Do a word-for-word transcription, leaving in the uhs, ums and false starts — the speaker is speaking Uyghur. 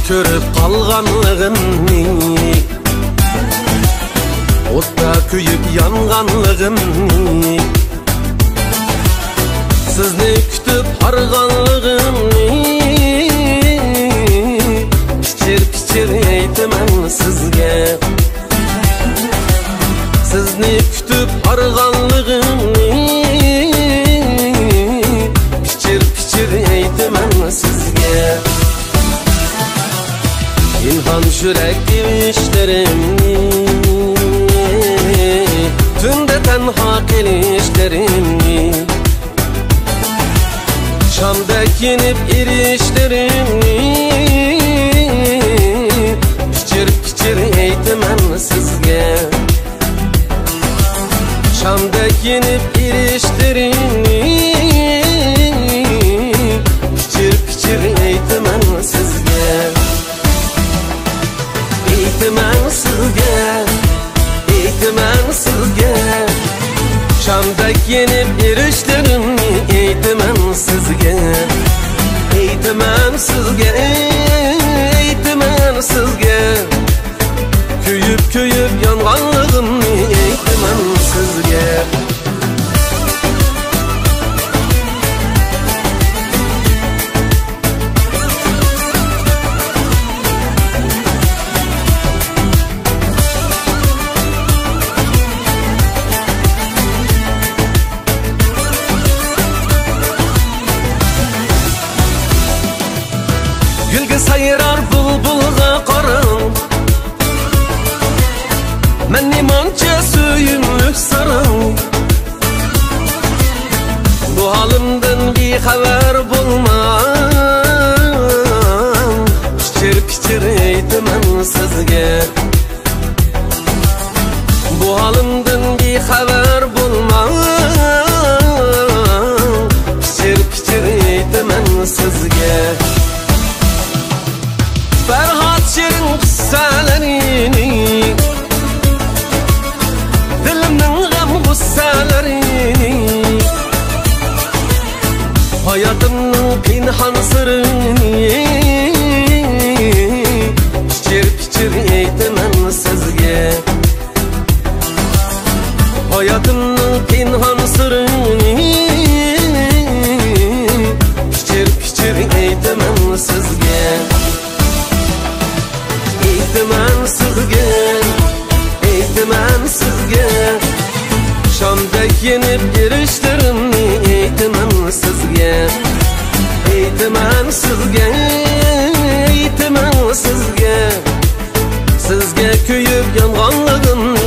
كۆرۈپ قالغانلىغىمنى، ئوتتا كۆيۈپ يانغانلىغىمنى، سىزنى كۈتۈپ ھارغانلىغىمنى، پىچىر-پىچىر ئېيتىمەن سىزگە. سىزنى كۈتۈپ ھارغانلىغىمنى، پىچىر-پىچىر ئېيتىمەن سىزگە. پىنھان يۈرەك تىۋىشلىرىمنى، تۈندە تەنھا قېلىشلىرىمنى، شامدەك يېنىپ ئېرىشلىرىمنى، پىچىر-پىچىر ئېيتىمەن سىزگە. شامدەك يېنىپ ئېرىشلىرىمنى، پىچىر-پىچىر ئېيتىمەن سىزگە. ئېيتىمەن سىزگە، ئېيتىمەن سىزگە، شامدەك يېنىپ ئېرىشلىرىمنى ئېيتىمەن سىزگە. ئېيتىمەن سىزگە، ئېيتىمەن سىزگە، كۆيۈپ، كۆيۈپ يانغانلىقىمنى ئېيتىمەن سىزگە. گۈلگە سايرار بۇلبۇلغا قاراڭ، مەن نېمانچە سۆيۈملۈك ساراڭ. بۇ ھالىمدىن بىخەۋەر بولماڭ، پىچىر-پىچىر ئېيتىمەن سىزگە. بۇ ھالىمدىن بىخەۋەر بولماڭ، پىچىر-پىچىر ئېيتىمەن سىزگە. پەرھات شېرىن قىسسەلىرىنى، دىلىمنىڭ غەم غۇسسەلىرىنى، ھاياتىمنىڭ پىنھان سىرىنى، پىچىر-پىچىر ئېيتىمەن سىزگە. ھاياتىمنىڭ پىنھان سىرىنى، پىچىر-پىچىر ئېيتىمەن سىزگە. ئېيتىمەن سىزگە، ئېيتىمەن سىزگە، شامدەك يېنىپ ئېرىشلىرىمنى ئېيتىمەن سىزگە. ئېيتىمەن سىزگە، ئېيتىمەن سىزگە، سىزگە كۆيۈپ يانغانلىقىمنى